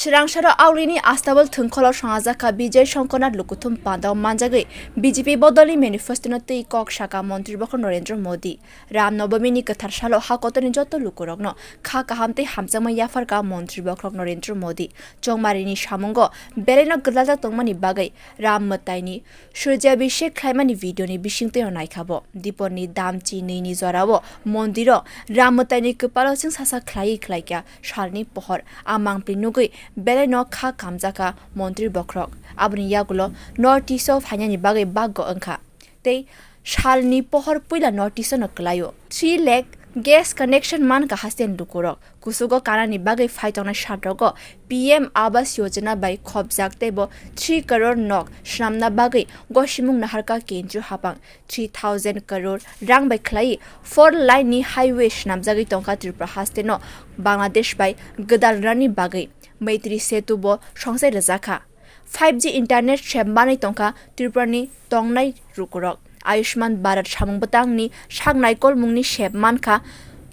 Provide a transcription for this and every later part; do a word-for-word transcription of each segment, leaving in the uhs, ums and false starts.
Chwrangsaro Aulini Astabal thwngkholo swngajakha Bijay Shankar Nath lukuthum pandao manjagwi B J P bodolni manifesto-no twi kok sakha Montri Bokhorok Narendra Modi. Ram Nobomini kwthar salo ha kotorni joto lukurokno kha kaham tei hamjakma yapharkha Montri Bokhorok Narendra Modi. Chongmarini samungo belaino gwdaljak tongmani bagwi Ram mwtaini Surjabhishek khlaimani video-ni bisingtwi naikha bo. Diporni damchi nwi-ni jorao mondiro Ram mwtaini kwpalo chwngsasa khlaiwi khlaikha salni pohor. A mangpli nugwi belaino kha kamjakha Montri Bokhorok. Aboni yagulo North East-o phainani bagwi baggo wngkha. Tei salni pohor puila North East-o no kwlaio. Three lakh gas connection mankha hasteni lukurok. Kuchugo kanani bagwi phai tongnai satrogo P M Awas Yojana bai khopjak teibo three crore nok swnamna bagwi gosimung naharkha kendriyo haphang. Three thousand crore rang bai khlaiwi four lane ni highway swnamjagwi tongkha Tripura hasteno Bangladesh bai gwdal rani bagwi. Maitri Setu bo songchai rwjakha. Five G internet sep manwi tongkha Tripurani tongnai lukurok. Ayushman Bharat samung bwtangni sak naikolmungni sep mankha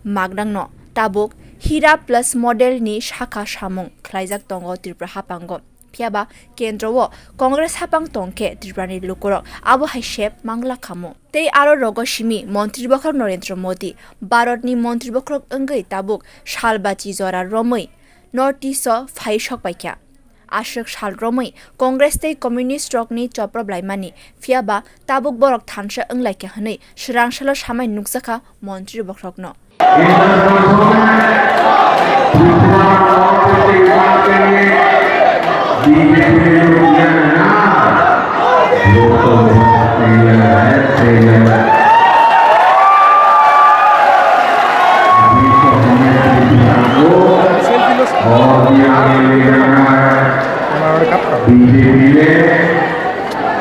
magnangno. Tabuk Hira Plus model ni sakha samung khlaijak tongo Tripura haphango. Phiyaba kendro o Congress haphang tongkhe Tripurani lukurok abo hai sep mangla khamu. Tei aro rogo simi Montri Bokhorok Narendra Modi, Bharatni Montri Bokhorok wngwi tabuk salbachi jora romwi North East o phai sokpaikha. Aswk sal romwi Congress tei Communist rokni chopro blaimani, phiyaba tabuk borok thansa wnglaikha hwnwi swrangsalo samai nukjakha Montri Bokhorokno. इन दस वर्षों में त्रिपुरा और के विकास के लिए बीजेपी ने जो किया है ना, वो तो बहुत तैयार है, तैयार। अभी तो हमें त्रिपुरा को और भी आगे ले जाना है। बीजेपी ने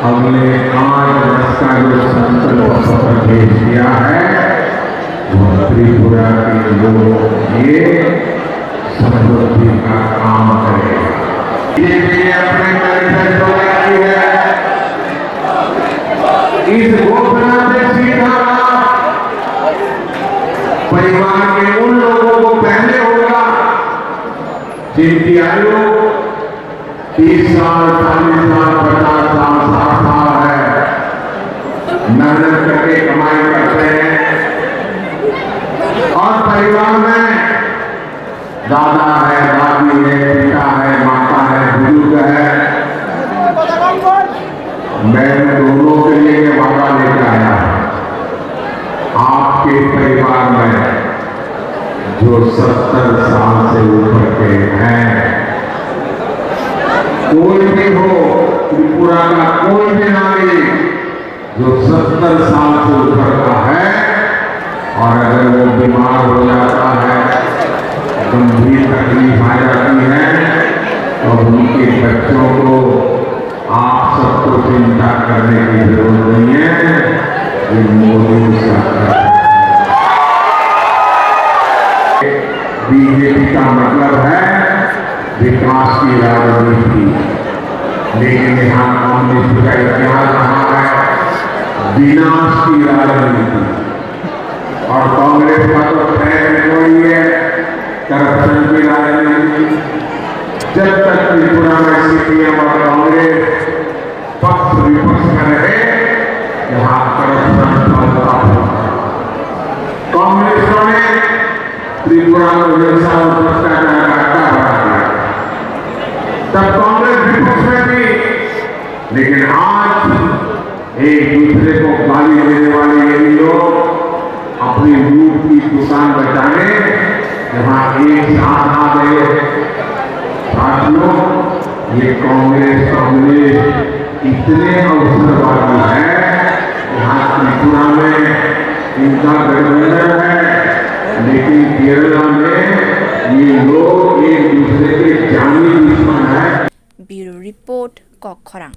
अगले पाँच वर्ष का जो संकल्प पत्र पेश किया है, वो त्रिपुरा के लोगों के लिए समृद्धि का काम करेगा। ये भी अपने manifesto में की है। इस घोषणा से सीधा लाभ परिवार के उन लोगों को पहले होगा, जिनकी आयु तीस साल, चालीस साल, पचास साल, साठ साल है, मेहनत करके कमाई करते हैं और परिवार में दादा है, दादी है, पिता है, माता है, बुजुर्ग है। मैं उन दोनों के लिए ये वादा लेकर आया हूँ। आपके परिवार में जो सत्तर साल से ऊपर के हैं, कोई भी हो, त्रिपुरा का कोई भी नागरिक जो सत्तर साल से ऊपर का है और अगर वो बीमार हो जाता है, गंभीर तकलीफ आ जाती है, तो उनके बच्चों को आप सबको चिंता करने की जरूरत नहीं है, ये मोदी सरकार। बीजेपी का मतलब है विकास की राजनीति, लेकिन यहाँ कम्युनिस्ट का इतिहास रहा है विनाश की राजनीति। और कांग्रेस का तो track record ही है करप्शन की राजनीति। जब तक त्रिपुरा में सीपीएम और कांग्रेस पक्ष विपक्ष में रहे, यहाँ करप्शन फैलता हुआ। कांग्रेस ने त्रिपुरा में हिंसा और भ्रष्टाचार का अड्डा बना दिया। तब कांग्रेस विपक्ष में थी, लेकिन आज एक दूसरे को गाली देने वाले ये लोग अपनी लूट की दुकान बचाने यहाँ एक साथ आ गए। साथियों, ये कांग्रेस, कम्युनिस्ट इतने अवसरवादी हैं, यहाँ त्रिपुरा में इनका गठबंधन है, लेकिन केरला में ये लोग एक दूसरे के जानी दुश्मन हैं। Bureau Report, Kokkhorang.